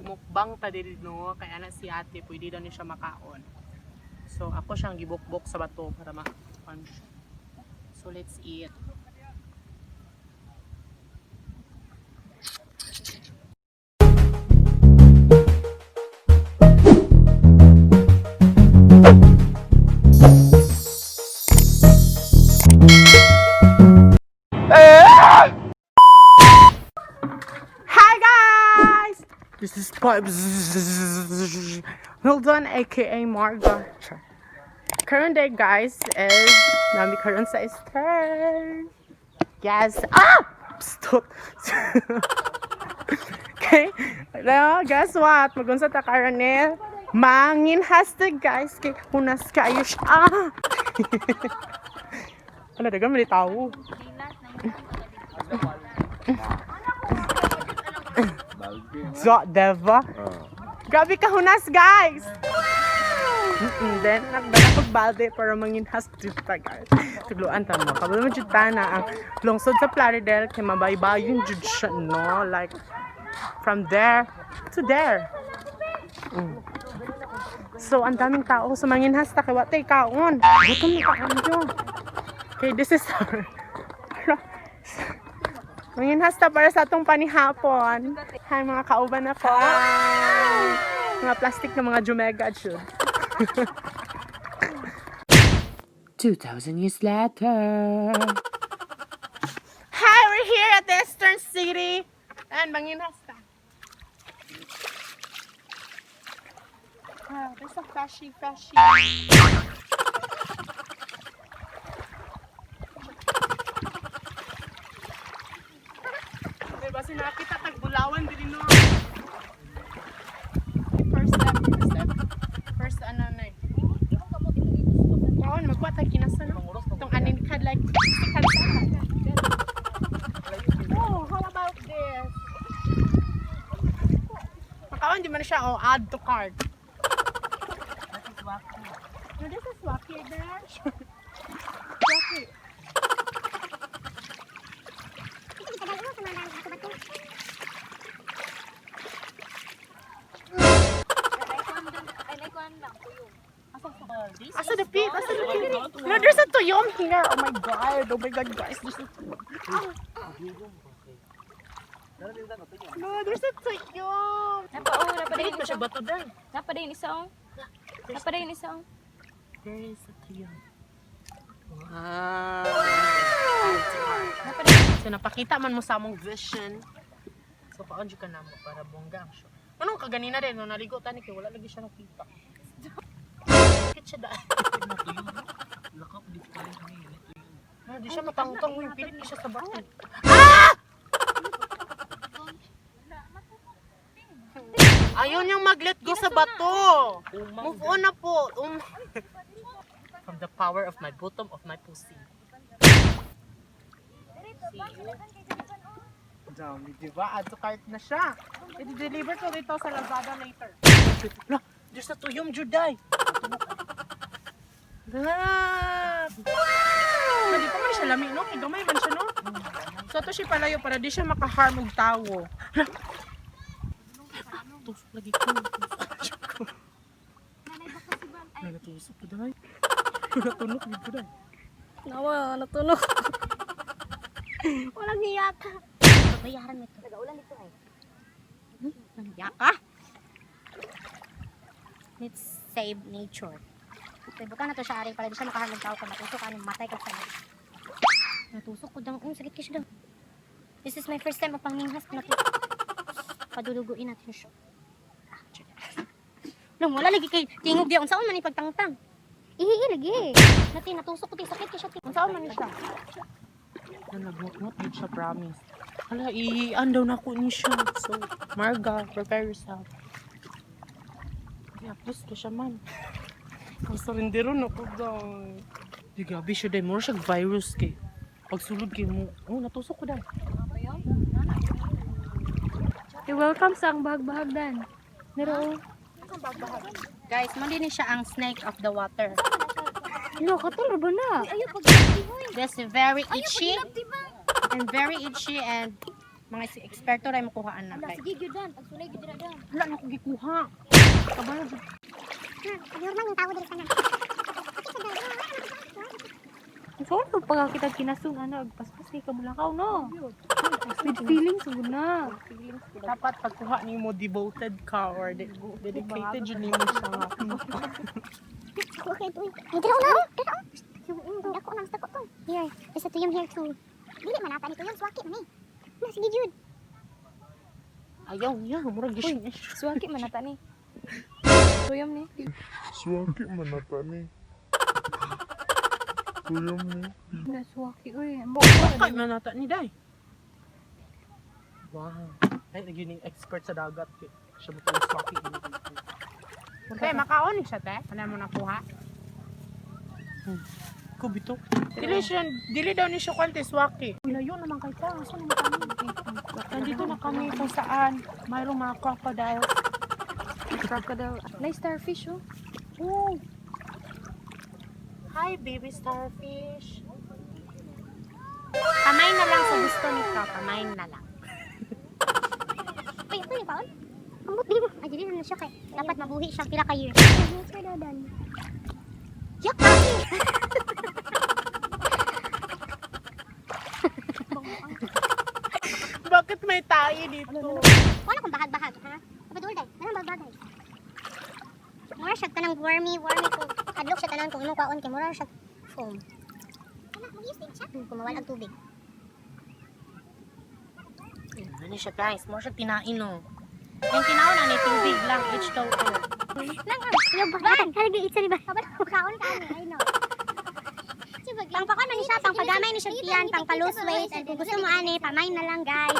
Nagmukbang ta diri, no, kay ana si ate, pwede daw ni siya makaon. So ako siyang gibukbok sa bato para ma siya. So let's eat. Hi guys! This is Pipes Mildon aka Marga. Current day, guys, is nami karon sa Eastern. Yes. Ah! Stop. Okay. Now, guess what? Magunsa ta karon eh. Mangin hashtag, guys, kay hunas kayo siya. Ah! Ano dagan man tao? So, diba? Grabe ka hunas, guys! Then, nagdala kog balde para manginhas dito, guys. Tugluan ta mo. Kabalo mo jud ta na ang lungsod sa Plaridel kay mabaybayon jud siya, no? Like, from there to there. So, ang daming tao sa manginhas ta kay wa tay kaon. Gutom na kaayo. Okay, this is our manginhas ta para sa atong panihapon. Hi, mga kauban ako. Mga plastic na mga jumega, jud. 2,000 years later. Hi, we're here at the Eastern City. And manginhas ta. Ah, there's a flashy, flashy. Diba, sinakita tagbulawan din, no? First step, first step. First ano na eh. Kaon, magkuha tag kinasa, no? Itong aninikad like, sikad sa. Oh, how about this? Makaon, di man siya, oh, add to cart. No, this is wacky there. Wacky. Asa the pit? Asa the pit? No, there's a tuyom here. Oh my God, guys. There's a No, there's a tuyom. Napa oh, Pilit napadayon pa isa. siya bato dahil. Napadayon isa oh. Napadayon isa oh. There is a tuyom. Wow. Napadayon. So napakita man mo sa among vision. So paon jud ka namo para bongga ang show. Anong kaganina rin no naligo tani kay wala lagi siya nakita. Bakit siya daan? Ah, di siya matangtang, uy, pilit ni siya sa bato. Ah! Ayaw niyang mag-let go sa bato. Move on na po. From the power of my bottom of my pussy. Dami, di ba? Add to cart na siya. I-deliver ko dito sa Lazada later. Lah, there's a tuyom, Juday. Lah! Hindi pa man siya lami, no? Kay gamay man siya, no? So, ito siya palayo para di siya makaharm og tawo. Lah! Ah, tusok lagi ko. Tusok ko. Ay, natusok ko, day. Natunok dito, day. Nawa, natunog. Walang hiya ka. Bayaran mo ito. Nagaulan dito ay. Hiya ka? Let's save nature. Okay, buta na to siya ari para di siya makaharm ng tao kung matusok ka matay ka sa. Natusok ko dang, oh, sakit ka siya dang. This is my first time of pangminghas na to. Paduluguin natin siya. Ah, tsaka. Nung wala lagi kay tingog diya unsaon man ni pagtangtang. Ihi lagi. Nati natusok ko ti sakit kay siya ti. Unsaon man ni siya? Nagmutmut yun siya, promise. Hala, iian daw na ko ni siya. So, Marga, prepare yourself. Yeah, please ka siya man. Ang surrendero na ko daw. Di grabe siya dahil. Mura siya virus kay. Pagsulod kay mo. Oh, natusok ko dahil. I-welcome sa ang bahag-bahag dan. Nero oh. Guys, mali ni siya ang snake of the water. No, katol ba na? This is very itchy and very itchy and Mga eksperto ra makuhaan na Ala, kay. sige gyud dan, pagsulay gyud dira dan. Wala na ko gikuha. Kabalo jud. Abnormal yung tao diri tanan. So, ano pagkakita kinasun, ano, agpaspas kay kabulakaw, no? With feelings, gud na. Dapat pagkuha nimo devoted ka or dedicated jud nimo siya nga. Okay, uy. Ay, dira na. Dira. Dako na, dako to. Here, there's a tuyom here too. Dili man ata ni tuyom, swaki man eh. Na sige jud. Ayaw niya, murag gyud siya. Suwaki man ata ni. Tuyom ni. Suwaki man ata ni. Tuyom ni. Na suwaki, uy. Kay man ata ni day. Wow. Ay, naging expert sa dagat kay siya mo tong swaki. Te, makaon ni siya te. Ano mo nakuha? Kubito. Dili siya, dili daw ni siya kwante swaki. Layo naman kay ta. Saan naman kami? Nandito na kami kung saan mayroong mga crocodile. Crocodile. Nice starfish, oh. Oh. Hi, baby starfish. Kamay na lang sa gusto nito, kamay na lang. Uy, ito yung paon. Ambot di mo. Ay, dili na siya kay. Dapat mabuhi siya pila ka years. Yak kaki. Bakit may tae dito? Wala kong bahag-bahag, ha? Kapadul day. Wala bahag-bahag. Mura siya kanang wormy, wormy kung hadlok siya tanan kung imong kwaon kay mura siya foam. Ana, mag-use din siya. Kung mawala ang tubig. Ano siya guys, mo siya tinain no. Yung tinaon na ni tubig lang H2O. Lang ah, yung bahag. Haligi itsa ni ba? Kabalo kaon ka ani, I know. Pangpakon man ni siya, pangpagamay ni siya tiyan, pangpa-lose weight, and kung gusto mo ani, pamain na lang guys.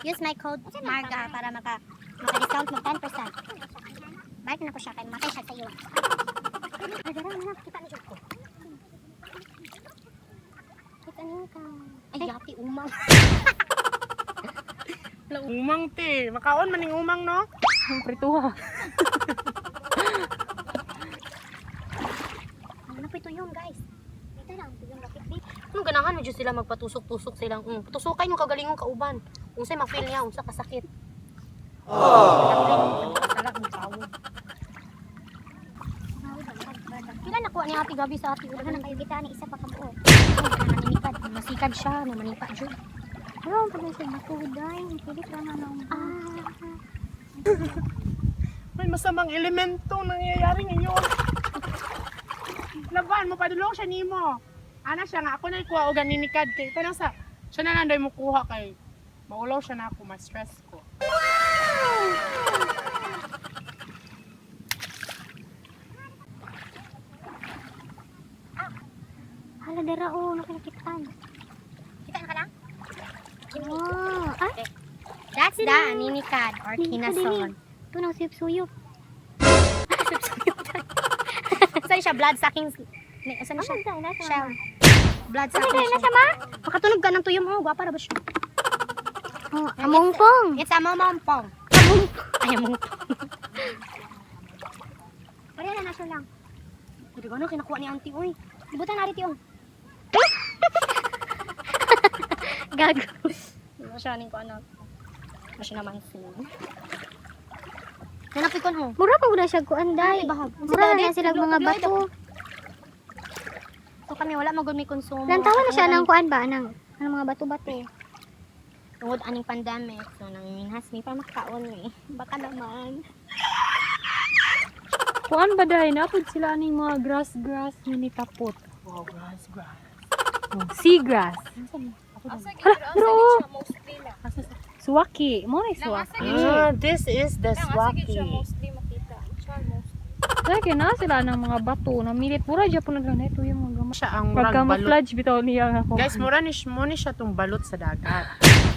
Use my code MARGA para maka-discount mo 10%. Balik na ko siya kay matay siya sa iyo. Ay, dara na, kita ni ko. Kita ni ka. Ay, yati umang. Umang te. Makaon maning umang no? Ang prituha. Ano po ito yung guys? Ito lang, ito yung lapit bit. Anong ganahan mo sila magpatusok-tusok silang. Patusukan yung kagalingong kauban. Unsay ma-feel niya, unsa kasakit. Sala mo tawo. Pila nakuha ni Ate Gabi sa ate Wala na kayo kita ni isa pa kabuo. Maninikad, masikad siya, no manipa jud. Pero ang pag sa buko day, pilit ra na nang. Ah. May masamang elemento nangyayari ngayon. Laban mo padulong siya nimo. Ana siya nga ako na ikuha og ganinikad kay tanang sa siya na lang daw mo kuha kay maulaw siya na ako, ma-stress ko. Hala dara oh, nakikitaan. Kita na ka lang? Oh, ah, That's the aninikad or kinason. Ito nang suyop-suyop. Saan siya blood sucking? Saan siya? Shell. Blood Ano sucking. na Shell. siya ma? Makatunog ka ng tuyom oh, gwapa ra ba siya? Oh, amongpong. It's a momompong. Ay, amongpong. Pareha na na siya lang. Hindi ko na kinakuha ni auntie oy. Ibutan na rin yung. Gago. Ano siya ning ko anak. Ano siya naman soon. Nanapit ko no. Mura pa na siya kuan day. Mura na sila mga bato. So kami wala magud may konsumo. Lantawan na siya ng kuan ba nang ano mga bato-bato. Tungod aning pandemic, so nanginhas mi para makakaon mi. Baka naman. Kuan ba dahil napod sila aning mga grass-grass nga nitapot. Wow, grass, grass. Oh, sea grass. Hala, bro! Suwaki. Mo na suwaki. Ah, this is the swaki. Kaya na sila ng mga bato. Namilit. Mura dyan po na ito yung mga gamay. Siya ang murag balot. Pag-camouflage bitaw niya nga ko. Guys, mura ni mo ni siya tong balot sa dagat.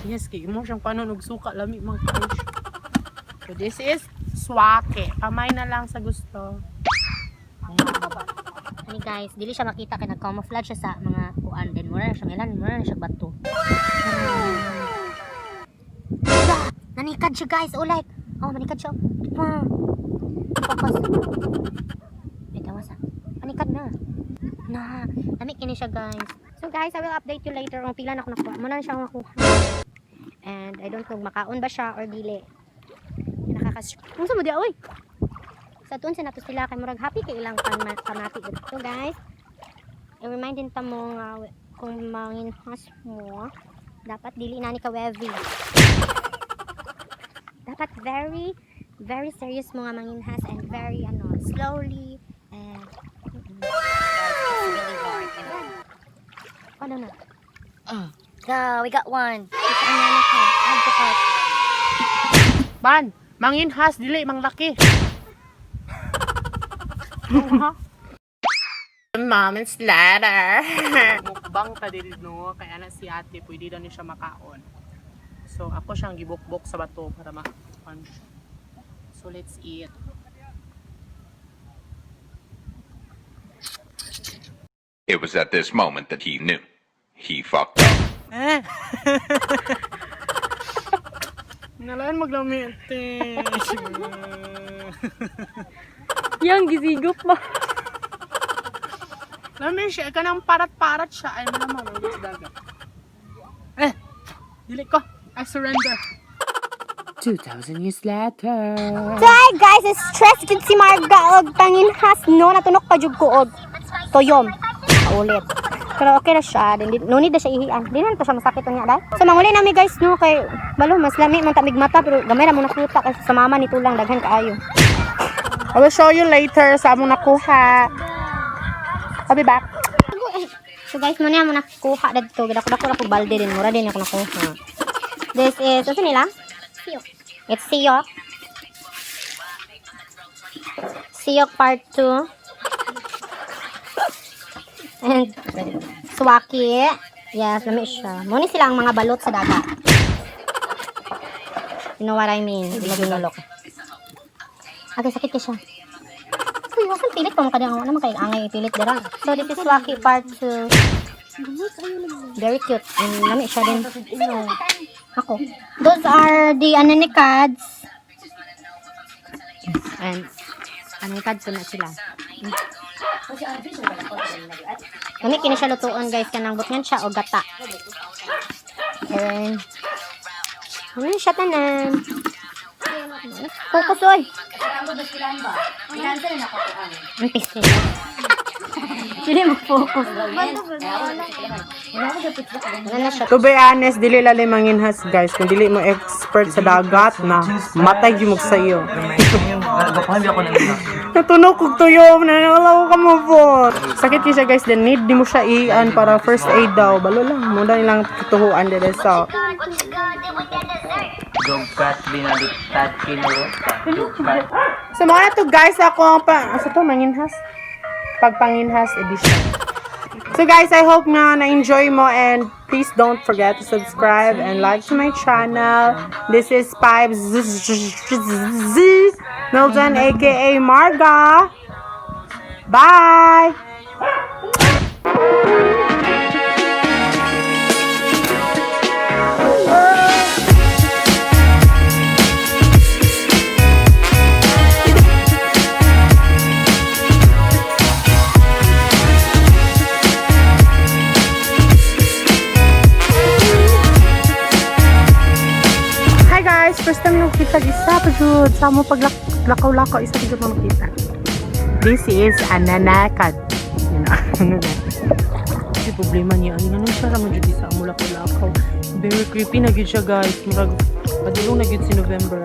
Yes, kay mo siyang paano nagsuka lami mga fish. So this is swake. Kamay na lang sa gusto. Ani guys, dili siya makita kay nag-camouflage siya sa mga kuan din. Mura na siyang ilan, mura na siya bato. Ah! Nanikad siya guys. Oh like. Oh, manikad siya. Pa. Focus. Wait, tawas ah. Manikad na. Na, lami kini siya guys. So guys, I will update you later kung pila na ako nakuha. Muna na siya akong nakuha. And I don't know kung makaon ba siya or dili. Nakakas. Unsa mo di, oy? Sa tuon sa nato sila kay murag happy kay ilang pamati dito, guys. I-remind din ta mo nga kung manginhas mo, dapat dili na ni ka wavy. Dapat very very serious mo nga manginhas and very ano, slowly and It's really hard. Ano na? Go, we got one. Ito ang nanak ko. Add to cart. Ban, manginhas dili manglaki. Moments later. Mukbang ta dili, no, kay ana si ate pwede daw ni siya makaon. So ako siyang gibukbok sa bato para makaon siya. So let's eat. It was at this moment that he knew. He fucked up. Eh. Nalaan maglamit eh. Yang gisigop ba? Lami siya, kanang parat-parat siya. Ay, malamang, sa dagat. Eh, dili ko. I surrender. 2,000 years later. Hi guys, stress jud si Marga og panginhas, no, natunok pa jud ko og toyom. Ulit. Pero okay na siya, din no need na siya ihian. Di na to siya masakit unya dai. So manguli nami, guys, no, kay balo mas lami man tamig mata pero gamay ra mo nakita kasi sa mama ni tulang daghan kaayo. I will show you later sa among nakuha. I'll be back. So guys, mo niya mo nakuha dadto. Gidako-dako ra ko balde din, mura din ako nakuha. This is, ano nila? Siyok. It's siyok. Siyok part 2. And swaki. Yes, lami siya. Muna sila ang mga balot sa dagat. You know what I mean? Hindi ginulok. Okay, sakit ka siya. Uy, wasan pilit pa mo kadang ano man kay angay ipilit dira. So this is swaki part 2. Very cute. And lami siya din. Ako. Those are the ananikads. And ananikads na sila. Lami kini siya lutuon, guys, kanang butngan siya o gata. And ano siya tanan? Focus, oy. Ang piste. Dili mo focus. Ano na siya? To be honest, dili lali manginhas, guys. Kung dili mo expert sa dagat na, matay gyud mo sa iyo. Natunog kog tuyo, nanawala ko kamubot. Sakit yun siya, guys, then need di mo siya ian para first aid daw. Balo lang, muna nilang kituhuan dito so. Dugkat binaliktad kinurot. Dugkat. So mga na to, guys, ako ang pa asa to manginhas? Pagpanginhas edition. So guys, I hope na na-enjoy mo and please don't forget to subscribe and like to my channel. This is Pipes Z Milton aka Marga. Bye! Hi guys! First time nakita isa pa jud sa mo paglakaw-lakaw isa pa jud mo nakita. This is ananakad. Yun na. Ano na. Kasi problema niya ani nganong siya ra man jud sa amo lakaw-lakaw. Very creepy na gyud siya, guys. Murag padulong na gyud si November.